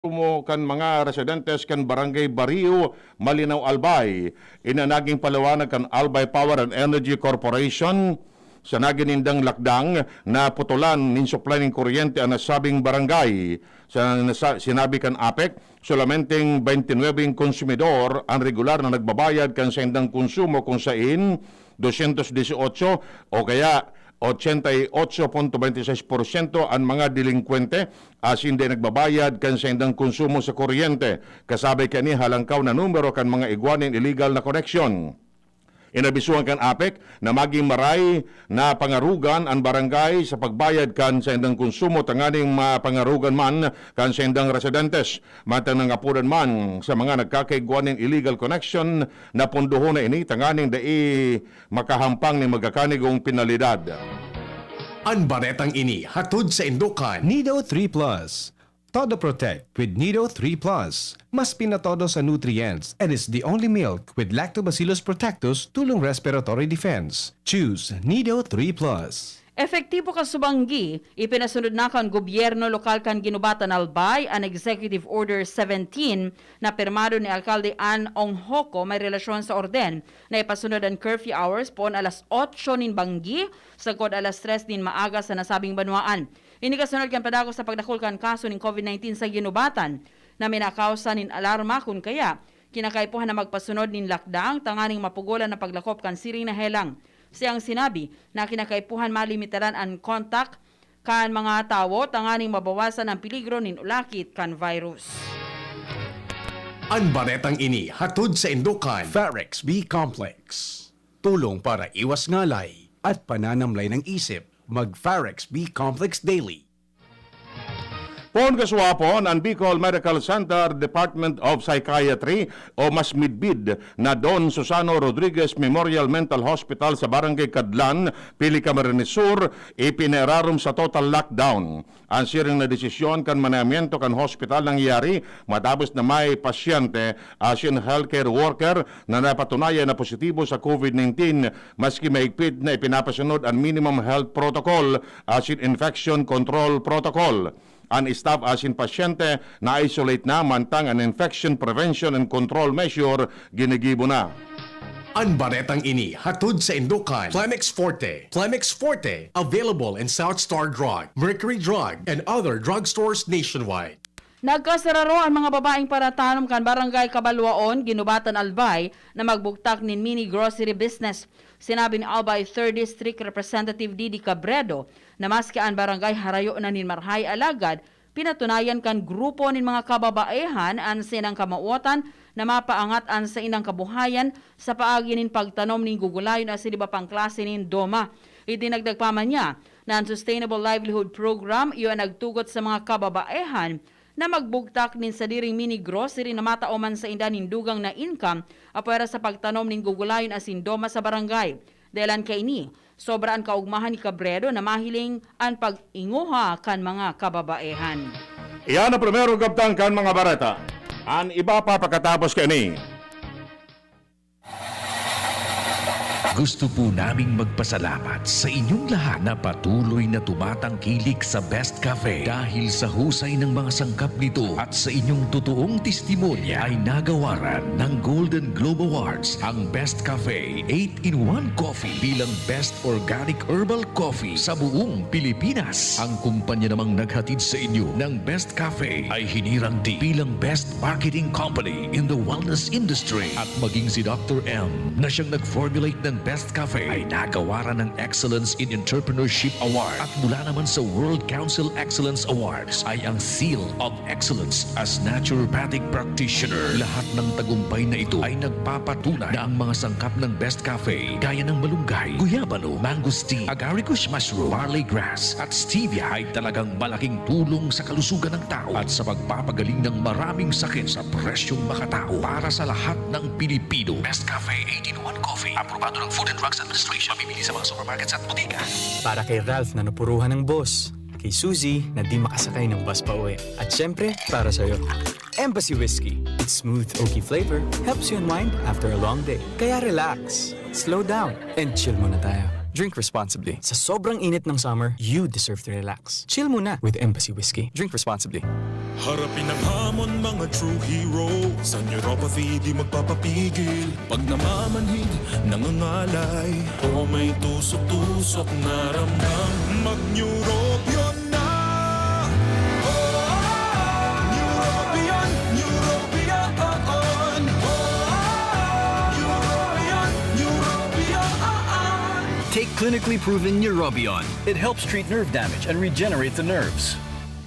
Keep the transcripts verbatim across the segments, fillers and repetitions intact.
konsumo kan mga residentes kan Barangay Bario, Malinao, Albay. Ini an nagin paliwanag kan Albay Power and Energy Corporation sa nagin nindang lakdang na putulan nin supply nin kuryente an nasabing barangay. Sa nasa-, sinabi kan APEC, solamenteng twenty-nine konsumidor an regular na nagbabayad kan saindang konsumo, kung sain dosyentos dieciocho o kaya ochenta y ocho punto veintiseis porsyento an mga delinkwente asin dai nagbabayad kan saindang konsumo sa kuryente. Kasabay kani halangkaw na numero kan mga igwa nin illegal na koneksyon. Inabisuhan kan APEC na magin maray na pangarugan an barangay sa pagbayad kan saindang konsumo tanganing mapangarugan man kan saindang residentes. Mantang nangapodan man sa mga nagkakaigwa nin illegal connection na pondohon na ini tanganing dai makahampang nin magkakanigong penalidad. An baretang ini hatod saindo kan Nido three Plus. Todo Protect with Nido three Plus. Mas pinatodo sa nutrients and is the only milk with Lactobacillus protectus tulong respiratory defense. Choose Nido three Plus. Epektibo kan subanggi, ipinasunod na kan gobyerno lokal kan Guinobatan, Albay an Executive Order seventeen na pirmado ni Alkalde Ann Ong Hoco may relasyon sa orden na ipasunod an curfew hours poon alas otso nin banggi sagkod alas tres nin maaga sa nasabing banwaan. Ini kasunod kan padagos sa pagdakul kan kaso nin COVID nineteen sa Guinobatan na minakausa nin alarma kun kaya kinakaipuhan na magpasunod nin lakdang tanganing mapugolan na paglakop kan siring na helang. Siyang sinabi na kinakaipuhan malimitaran an kontak kan mga tawo tanganing mabawasan an peligro nin ulakit kan virus. An baretang ini hatod saindo kan Farex B Complex. Tulong para iwas ngalay at pananamlay ng isip. Mag Farex B Complex Daily. Poon kasuwapon, an Bicol Medical Center Department of Psychiatry o mas midbid na Don Susano Rodriguez Memorial Mental Hospital sa Barangay Cadlan, Pili, Camarines Sur, ipinirarom sa total lockdown. An siring na desisyon kan manamiento kan hospital nangyari matapos na may pasyente asin healthcare worker na napatunayan na positibo sa COVID nineteen, maski mahigpit na ipinapasunod an minimum health protocol asin infection control protocol. An staff asin pasyente na-isolate na, mantang an infection prevention and control measure ginigibo na. An baretang ini hatod saindo kan Plemex Forte. Plemex Forte, available in South Star Drug, Mercury Drug, and other drugstores nationwide. Nagkasararo an mga babaeng paratanom kan Barangay Kabalwaon, Guinobatan, Albay, na magbugtak nin mini grocery business. Sinabi ni Albay Third District Representative Didi Cabredo na maski an barangay harayo na nin marahay, alagad pinatunayan kan grupo nin mga kababaehan an saindang kamawotan na mapaangat an saindang kabuhayan sa paagi nin pagtanom nin gugulayon asin iba pang klase nin doma. Idinagdag pa man niya na an Sustainable Livelihood Program iyo an nagtugot sa mga kababaehan na magbugtak nin sadiring mini grocery na matao man sainda nin dugang na income apwera sa pagtanom nin gugulayon asin doma sa barangay. Dahelan kaini, sobra an kaogmahan ni Cabredo na mahiling an pag-inguha kan mga kababaehan. Iyan ang primerong kabtang kan mga bareta. An iba pa pakatapos kaini. Gusto po naming magpasalamat sa inyong lahat na patuloy na tumatangkilik sa Best Cafe. Dahil sa husay ng mga sangkap nito at sa inyong totoong testimonya, ay nagawaran ng Golden Globe Awards ang Best Cafe eight-in-one Coffee bilang Best Organic Herbal Coffee sa buong Pilipinas. Ang kumpanya namang naghatid sa inyo ng Best Cafe ay hinirang din bilang Best Marketing Company in the Wellness Industry. At maging si Doctor M, na siyang nag-formulate ng Best Cafe, ay nagawaran ng Excellence in Entrepreneurship Award. At mula naman sa World Council Excellence Awards ay ang Seal of Excellence as Naturopathic Practitioner. Lahat ng tagumpay na ito ay nagpapatunay na ang mga sangkap ng Best Cafe, gaya ng malunggay, guyabano, mangosteen, agaricus mushroom, barley grass, at stevia ay talagang malaking tulong sa kalusugan ng tao at sa pagpapagaling ng maraming sakit sa presyong makatao para sa lahat ng Pilipino. Best Cafe eight-in-one Coffee, aprobado ng Food and Drugs Administration, mabibili sa mga supermarkets at bodega. Para kay Ralph na napuruhan ng boss, kay Suzy na di makasakay ng bus pauwi, at syempre, para sa'yo. Embassy Whiskey. Its smooth, oaky flavor helps you unwind after a long day. Kaya relax, slow down, and chill muna tayo. Drink responsibly. Sa sobrang init ng summer, you deserve to relax. Chill muna with Embassy Whiskey. Drink responsibly. Harapin ang hamon, mga true hero. Sa neuropathy, di magpapapigil. Pag namamanhid, nangangalay, o may tusok-tusok na ramdam, mag-Neurobion na! Neurobion, Neurobion, Neurobion, Neurobion. Take clinically proven Neurobion. It helps treat nerve damage and regenerate the nerves.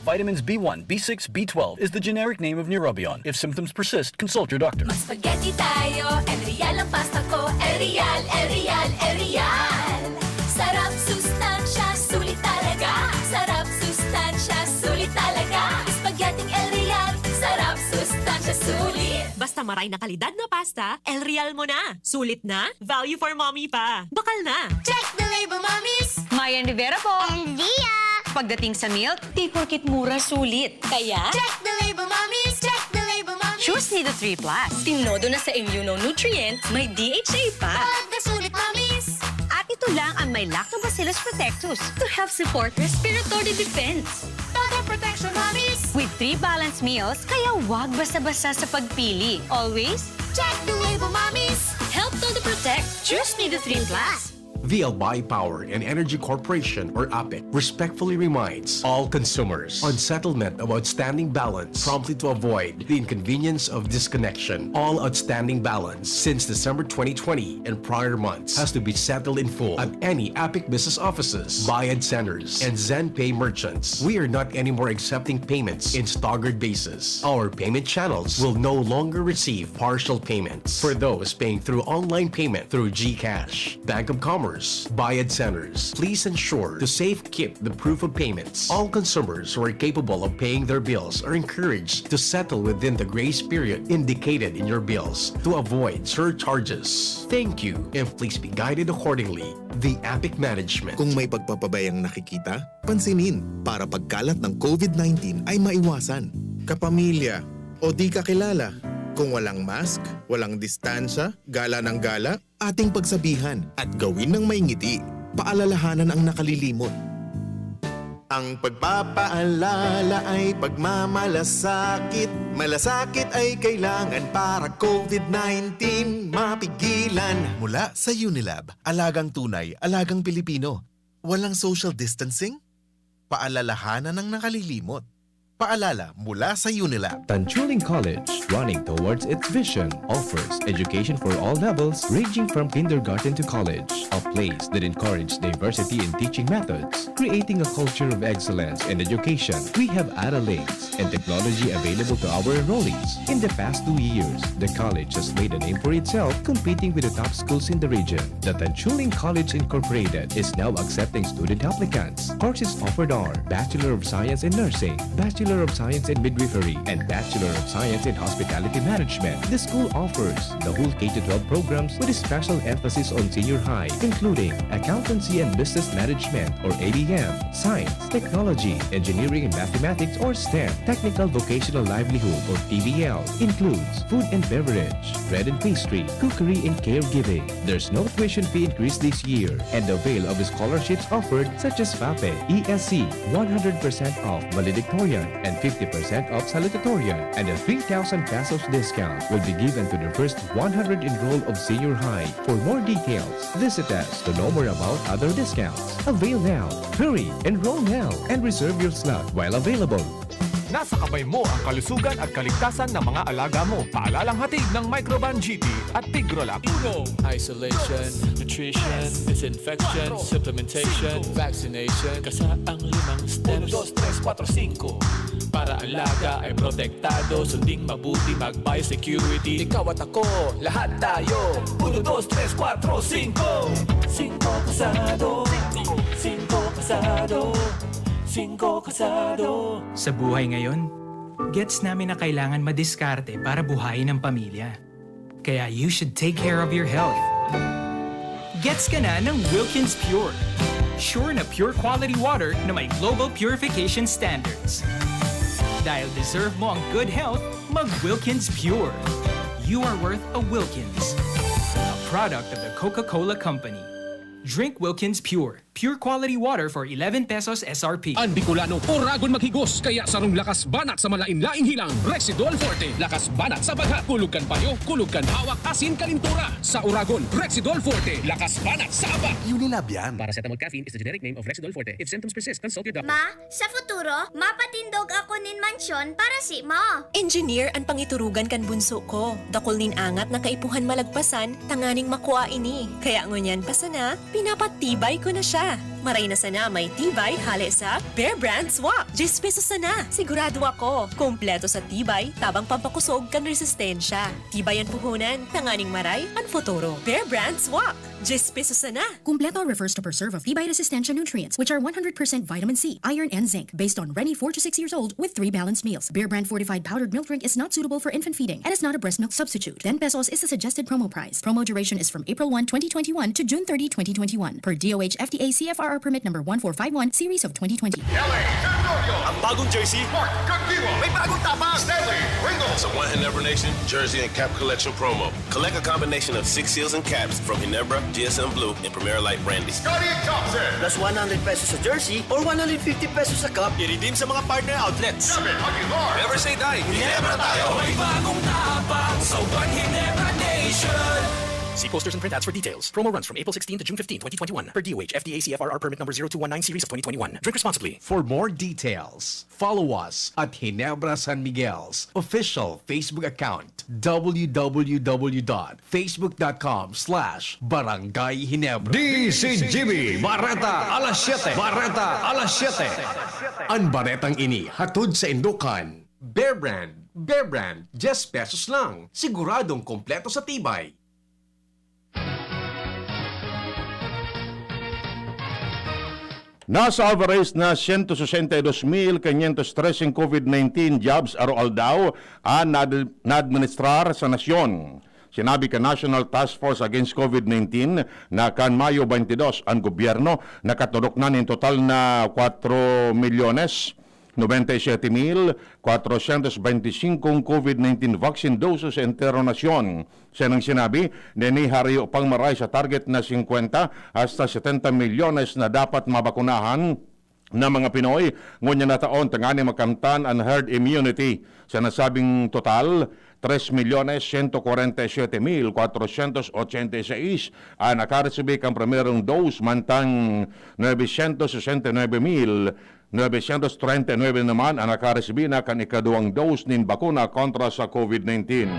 Vitamins B one, B six, B twelve is the generic name of Neurobion. If symptoms persist, consult your doctor. Mag-spaghetti tayo, El Real ang pasta ko. El Real, El Real, El Real. Sarap, sustansya, sulit talaga. Sarap, sustansya, sulit talaga. Spaghetti El Real. Sarap, sustansya, sulit. Basta maray na kalidad na pasta, El Real mo na. Sulit na, value for mommy pa. Bakal na! Check the label, mommies! Mayan Rivera po. And Lia! Pagdating sa milk, di porkit mura, sulit. Kaya, Check the label, mommies! Check the label, mommies! Choose Nido three plus. Tinodo na sa immunonutrient, may D H A pa. Pag nasulit, mommies! At ito lang ang may Lactobacillus protectus to help support respiratory defense. Total protection, mommies! With three balanced meals, kaya wag basta-basta sa pagpili. Always, Check the label, mommies! Help Todo Protect! Choose Nido three plus! The Albay Power and Energy Corporation, or APEC, respectfully reminds all consumers on settlement of outstanding balance promptly to avoid the inconvenience of disconnection. All outstanding balance since December twenty twenty and prior months has to be settled in full at any APEC business offices, Bayad Centers, and ZenPay merchants. We are not anymore accepting payments in staggered basis. Our payment channels will no longer receive partial payments for those paying through online payment through GCash, Bank of Commerce, Bayad Centers. Please ensure to safekeep the proof of payments. All consumers who are capable of paying their bills are encouraged to settle within the grace period indicated in your bills to avoid surcharges. Thank you, and please be guided accordingly. The APEC Management. Kung may pagpapabayang nakikita, pansinin para pagkalat ng COVID nineteen ay maiwasan. Kapamilya o di kakilala, kung walang mask, walang distansya, gala ng gala, ating pagsabihan at gawin ng may ngiti. Paalalahanan ang nakalilimot. Ang pagpapaalala ay pagmamalasakit. Malasakit ay kailangan para COVID nineteen mapigilan. Mula sa Unilab, alagang tunay, alagang Pilipino. Walang social distancing? Paalalahanan ang nakalilimot. Paalala mula sa Unilab. Tanchuling College, running towards its vision, offers education for all levels, ranging from kindergarten to college. A place that encourages diversity in teaching methods, creating a culture of excellence in education. We have Aralinks and technology available to our enrollees. In the past two years, the college has made a name for itself, competing with the top schools in the region. The Tanchuling College Incorporated is now accepting student applicants. Courses offered are Bachelor of Science in Nursing, Bachelor of Science in Midwifery, and Bachelor of Science in Hospitality Management. The school offers the whole K to twelve programs with a special emphasis on senior high, including Accountancy and Business Management or A B M, Science, Technology, Engineering and Mathematics or STEM, Technical Vocational Livelihood or T V L, includes food and beverage, bread and pastry, cookery and caregiving. There's no tuition fee increase this year, and the avail of scholarships offered such as FAPE, E S C, one hundred percent off valedictorian and fifty percent off salutatorian, and a three thousand pesos discount will be given to the first one hundred enroll of senior high. For more details, visit us to know more about other discounts. Avail now! Hurry! Enroll now and reserve your slot while available. Nasa kamay mo ang kalusugan at kaligtasan ng mga alaga mo. Paalalang hatid ng Microban G T at Tigrolac. Uno, isolation, nutrition, disinfection, supplementation, vaccination. Kasaang limang steps. Uno, dos, tres, kuwatro, singko. Para alaga ay protektado, sunding mabuti, mag-biosecurity. Ikaw at ako, lahat tayo. Uno, dos, tres, kuwatro, singko. Singko kasado. Singko kasado. Singko kasado. Sa buhay ngayon, gets namin na kailangan madiskarte para buhayin ang pamilya. Kaya you should take care of your health. Gets ka na ng Wilkins Pure. Sure na pure quality water na may global purification standards. Dahil deserve mo ang good health, mag Wilkins Pure. You are worth a Wilkins. A product of the Coca-Cola Company. Drink Wilkins Pure. Pure quality water for eleven pesos S R P. An Bicolano, oragon maghigos, kaya sarong lakas banat sa malain-laing hilang, Rexidol Forte. Lakas banat sa bagha, kulog kan payo, kulog kan hawak, asin kalintura. Sa oragon, Rexidol Forte. Lakas banat sa aba. Unilab yan. Paracetamol caffeine is the generic name of Rexidol Forte. If symptoms persist, consult your doctor. Ma, sa futuro, mapatindog ako nin mansyon para si mo. Engineer an pangiturugan kan bunso ko. Dakul nin angat na kaipuhan malagpasan tanganing makua ini. Kaya ngunyan pa sana, pinapatibay ko na siya. Maray na sana may tibay hale sa Bear Brand Swak. Diyes pesos sana. Sigurado ako, kompleto sa tibay, tabang pampakosog kan resistensya. Tibay an puhunan, tanganing maray an futuro. Bear Brand Swak. Diyes pesos sana. Kumpleto refers to preserve of tibay resistensya nutrients, which are one hundred percent vitamin C, iron, and zinc, based on Reni four to six years old with three balanced meals. Bear Brand fortified powdered milk drink is not suitable for infant feeding and is not a breast milk substitute. Ten pesos is the suggested promo price. Promo duration is from April one, twenty twenty-one to June thirty, twenty twenty-one, per D O H F D A C F R R permit number one four five one, series of twenty twenty. Ang bagong jersey, Mark Cagdiwa. May bagong tapang, Stanley Ringo. Sa One Ginebra Nation Jersey and Cap Collection Promo. Collect a combination of six seals and caps from Ginebra, G S M Blue, and Primera Light Brandy. Scottie Thompson. Plus one hundred pesos sa jersey or one hundred fifty pesos sa cap. I-redeem sa mga partner outlets. David Aguilar. Never say die. Ginebra tayo. May bagong tapang sa One Ginebra Nation. See posters and printouts for details. Promo runs from April sixteen to June fifteen, twenty twenty-one. Per D O H F D A C F R R permit number zero two one nine series of twenty twenty-one. Drink responsibly. For more details, follow us at Ginebra San Miguel's official Facebook account, www.facebook.com slash Barangay Ginebra. D C G B, Bareta, alas siyete. Bareta, alas siyete. An baretang ini hatod sa indokan. Bear Brand, Bear Brand, diyes pesos lang. Siguradong kompleto sa tibay. Nasa average na siyento sesenta y dos mil quinientos treseng COVID nineteen jabs aroaldaw an na-, naadministrar sa nasyon. Sinabi kan National Task Force Against COVID nineteen na kan Mayo twenty-two an gobyerno nakaturok na nin total na kwatro milyones noventa y siyete mil kwatrosyentos benti singkong COVID nineteen vaccine doses sa entero nasyon. Siya nang sinabi, nini harayo pang maray sa target na singkwenta hasta setenta milyones na dapat mabakunahan na mga Pinoy ngunyan na taon tanganing makamtan an herd immunity. Sa nasabing total, tres milyones siyento kwarenta y siyete mil kwatrosyentos ochenta y seis an nakaresibi kan primerong dose, mantang nuebesyentos sesenta y nuebe mil nuebesyentos trenta y nuebe naman an nakaresibi na kan ikaduwang dose nin bakuna kontra sa COVID nineteen.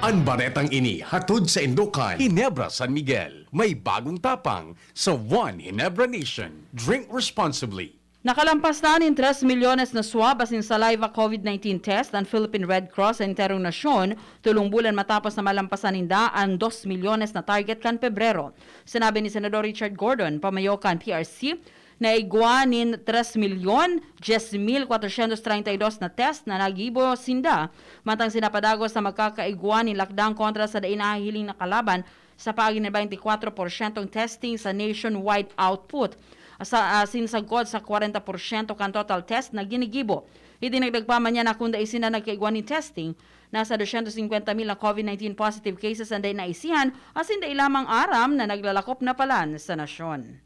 An baretang ini hatod sa indokan, Ginebra San Miguel. May bagong tapang sa One Ginebra Nation. Drink responsibly. Nakalampas na nin tres milyones na swab asin saliva COVID nineteen test an Philippine Red Cross sa enterong nasyon, tolong bulan matapos na malampasan ninda an dos milyones na target kan Pebrero. Sinabi ni Senador Richard Gordon, pamayo kan P R C, na igwa nin tres milyon dyes mil kwatrosyentos treinta y dos na test na nagibo sinda, mantang sinapadagos na magkakaigwa nin lakdang kontra sa dai nahihiling na kalaban sa paagi nin baynte kwatro porsyentong testing sa nationwide output, sa, ah, sinsagkod sa kwarenta porsyento kan total test na ginigibo. Idinagdag pa man niya na kun dai sinda nagkaigwa nin testing, nasa dosyentos singkwenta mil na COVID nineteen positive cases an dai naisihan, asin dai lamang aram na naglalakop na palan sa nasyon.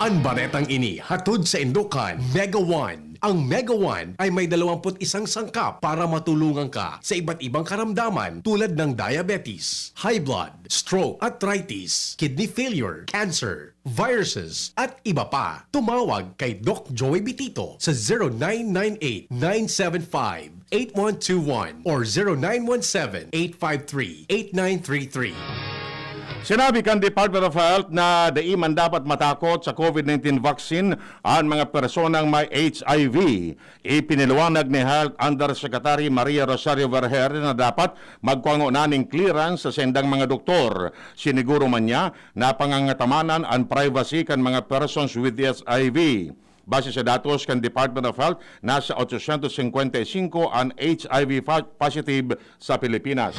An baretang ini hatod sa indokan, Mega One. Ang Mega One ay may dalawampu't isang sangkap para matulungan ka sa iba't ibang karamdaman tulad ng diabetes, high blood, stroke, arthritis, kidney failure, cancer, viruses, at iba pa. Tumawag kay Doc Joey Bitito sa zero nine nine eight nine seven five eight one two one or zero nine one seven eight five three eight nine three three. Sinabi kan Department of Health na dai man dapat matakot sa COVID nineteen vaccine an mga personang may H I V. Ipinaliwanag ni Health Undersecretary Maria Rosario Vergeire na dapat magkua ngona nin clearance sa saindang mga doktor. Siniguro man niya na pangangatamanan an privacy kan mga persons with H I V. Base sa datos kan Department of Health, nasa otsosyentos singkwenta y singko an H I V fa-, positive sa Pilipinas.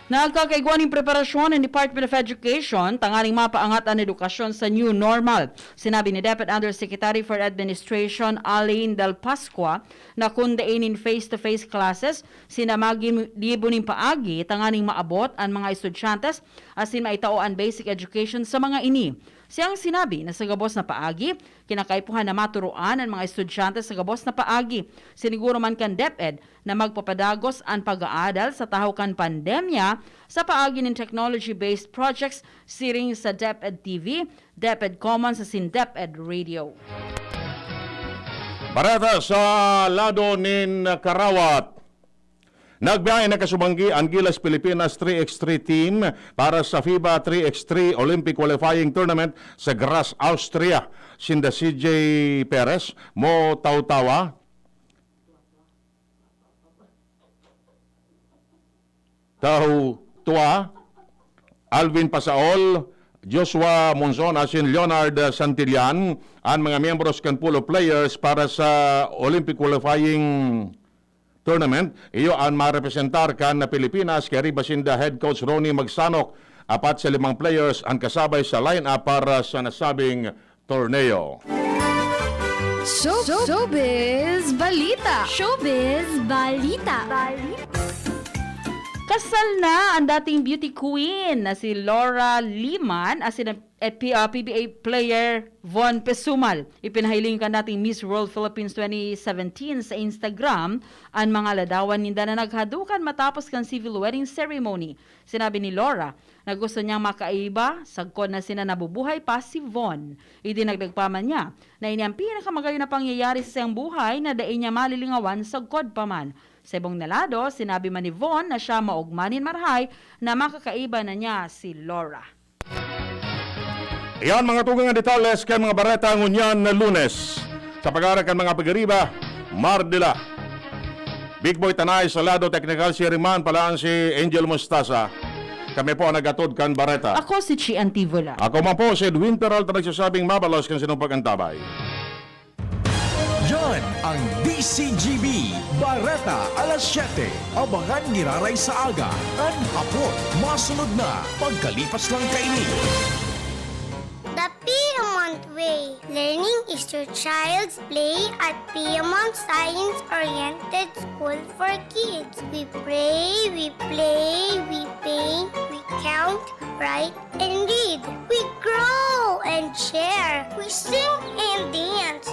Nagkakaigwa nin preparasyon ang Department of Education tanganing mapaangat an edukasyon sa new normal. Sinabi ni Deputy Undersecretary for Administration Alain Del Pascua na kun dai nin face-to-face classes, sinda magibo nin paagi tanganing maabot an mga estudyante asin maitao an basic education sa mga ini. Siyang sinabi na sa gabos na paagi, kinakaipuhan na maturoan an mga estudyante sa gabos na paagi. Siniguro man kan DepEd na magpapadagos an pag-aadal sa tahaw kan pandemya sa paagi nin technology-based projects siring sa DepEd T V, DepEd Commons asin DepEd Radio. Bareta sa lado nin karawat. Nagbiyahe na kasubanggi an Gilas Pilipinas three x three team para sa FIBA three x three Olympic Qualifying Tournament sa Graz, Austria. Sinda C J Perez, Mo Tautawa, Tau Tua, Alvin Pasaol, Joshua Monzon asin Leonard Santillan, an mga miyembros kan pool of players para sa Olympic Qualifying Tournament. Iyo an marepresentar kan Pilipinas, kaya riba sinda head coach Ronnie Magsanok. Apat sa limang players an kasabay sa line-up para sa nasabing torneo. Show, showbiz balita. Showbiz balita. Kasal na ang dating beauty queen na si Laura Liman asin ang, eh, P-, ah, P B A player Von Pesumal. Ipinahiling kan dating Miss World Philippines twenty seventeen sa Instagram an mga ladawan ninda na naghadukan matapos kan civil wedding ceremony. Sinabi ni Laura na gusto niyang makaiba sagkod na sinda nabubuhay pa si Von. Idinagdag pa man niya na ini ang pinakamagayon na pangyayari sa siyang buhay na dai niya malilingawan sagkod pa man. Sa ibong na lado, sinabi man ni Von na siya maogma nin marahay na makakaiba na niya si Laura. Iyan mga tugang an detalles kan mga bareta ngunyan na Lunes. Sa pag-aarag kan mga pagariba, Mardila. Big Boy Tanay sa lado teknikal, si Riman palaan si Angel Mostaza. Kami po ang nag-atod kan bareta. Ako si Chi Antivola. Ako man po si Edwin Peralta nagsasabing mabalos kan sinumpag antabay. Yan ang D C G B, Bareta alas siyete. Abangan giraray sa aga, an hapon. Masunod na, pagkalipas lang kaini. The Piedmont Way. Learning is your child's play at Piedmont Science Oriented School for Kids. We pray, we play, we paint, we count, write, and read. We grow and share. We sing and dance.